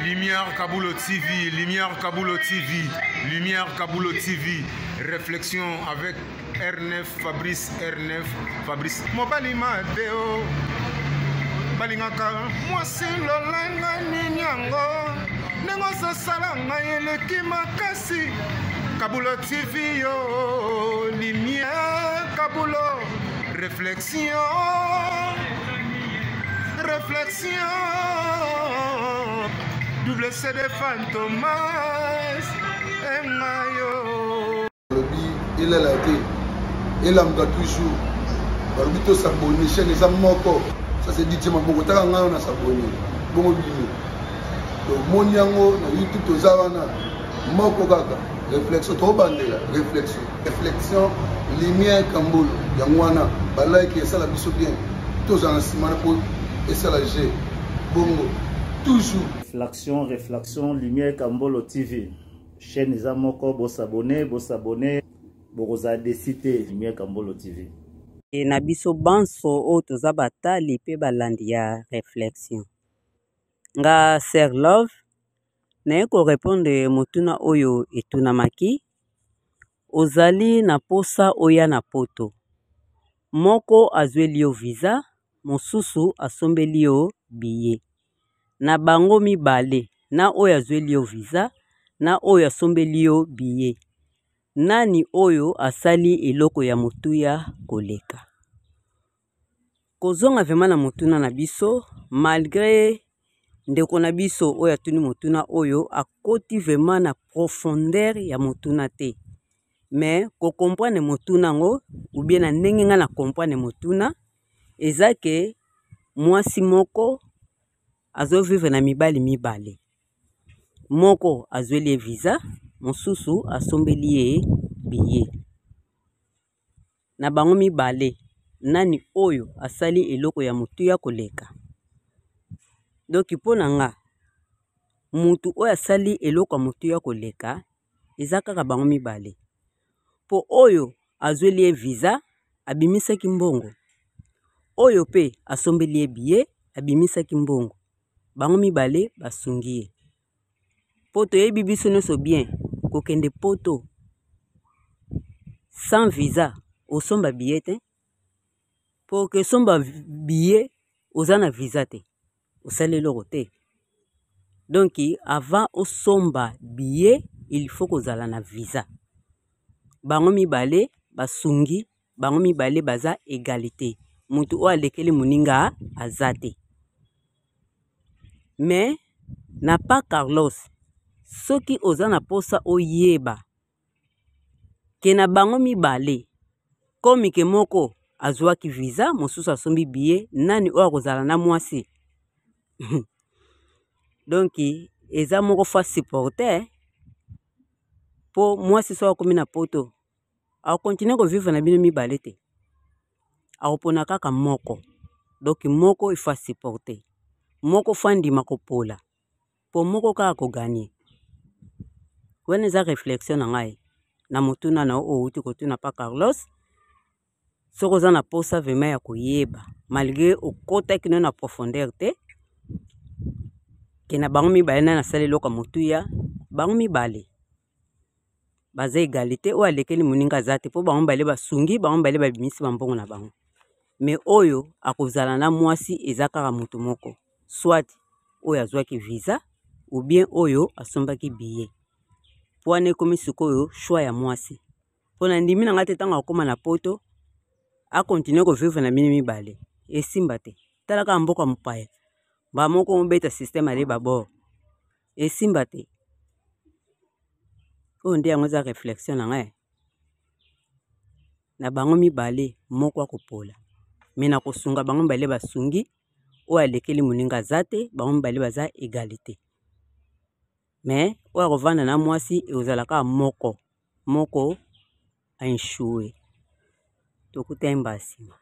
Lumière Kabulo TV, Lumière Kabulo TV, Lumière Kabulo TV. Réflexion avec R9 Fabrice R9 Fabrice. Mobali Mateo. Balingaka mwasi lolanga nini yango ndenge ozosala ngai eleki makasi Kabulo TV yo Lumière Kabulo Réflexion Réflexion Double CD Fantomas Engayo Balobi elala te elamuka toujours balobi to s'abonner chaîne eza moko ça c'est DJ Maboko taka ngai na s'abonner bongo bino tomoni yango na YouTube toza wana moko kaka réflexion tobandela réflexion réflexion lumière kambolo yango wana balike esala biso bien tozala na nsima na mpo esala g bongo toujours réflexion réflexion lumière kambolo tv chaîne eza moko bosabone bosabone bokozala desi te lumière kambolo tv e na biso banso oyo toza batali mpe balandi ya réflexion nga sœur love Naye ko repondre motuna oyo etunamaki, ozali na posa oya na poto? Moko azueli yo visa, mosusu asombeli yo billet. Na bango mibale, na oyo azueli yo visa, na oyo asombeli yo billet, nani oyo asali eloko ya motuya koleka? Kozonga vraiment na motuna na biso, malgre ndeko na biso oyo atuni motuna oyo akoti vraiment na profondeur ya motuna te, mais ko comprendre motuna yango ou bien na ndenge nga na comprendre motuna eza ke mwasi moko azo vivre na mibali mibale, moko azweli ye visa, mosusu asombeli ye billet. Na bango mibale nani oyo asali eloko ya motuya koleka? Donc mpo na nga mutu oyo asali eloko ya motuya koleka eza kaka bango mibale, mpo oyo azweli ye visa abimisaki mbongo, oyo mpe asombeli ye billet abimisaki mbongo, bango mibale basungi ye. Po toyebi biso nionso bien kokende poto sans visa osomba billet te po okesomba billet oza na visa te osali eloko te donc avant osomba billet il faut kozala na visa bango mibale basungi bango mibale baza egalite mutu oyo alekeli moninga aza te mais na pa Carlos soki oza na posa oyeba ke na bango mibale comme ke moko azuaki visa mosusu asombi billet nani oyo akozala na mwasi donc eza moko faut supporter po mwasi soki akomi na poto ako continuer ko vivre na bino mibale te akopona kaka moko donc moko il faut supporter moko faut andima kopola po moko kaka ko gagner wana eza reflexion na ngai na motuna na yo oyo owuti kotuna pa Carlos soki oza na posa vraiment ya koyeba malgre okotaki no na profondeur te ke na bango mibale nani asali eloko ya motuya bango mibale baza egalite oyo alekeli moninga aza te mpo bango mibale basungi bango mibale babimisi bambongo na bango me oyo akozala na mwasi eza kaka moto moko soit oyo azwaki visa ou bien oyo asombaki billet mpo wana ekomi sikoyo choix ya mwasi mpo na ndimi na ngai te ntango akoma na poto akontinue kovivre na bino mibale esimba te tala kaka mboka mopaya mbala moko obeta systeme ale babord esimba te oyo nde yango eza reflexion na ngai na bango mibale moko akopola me na kosunga bango mibale basungi oyo alekeli moninga aza te bango mibale baza egalite me oyo akovanda na mwasi ekozala kaka moko moko a echoue tokutani mbala nsima.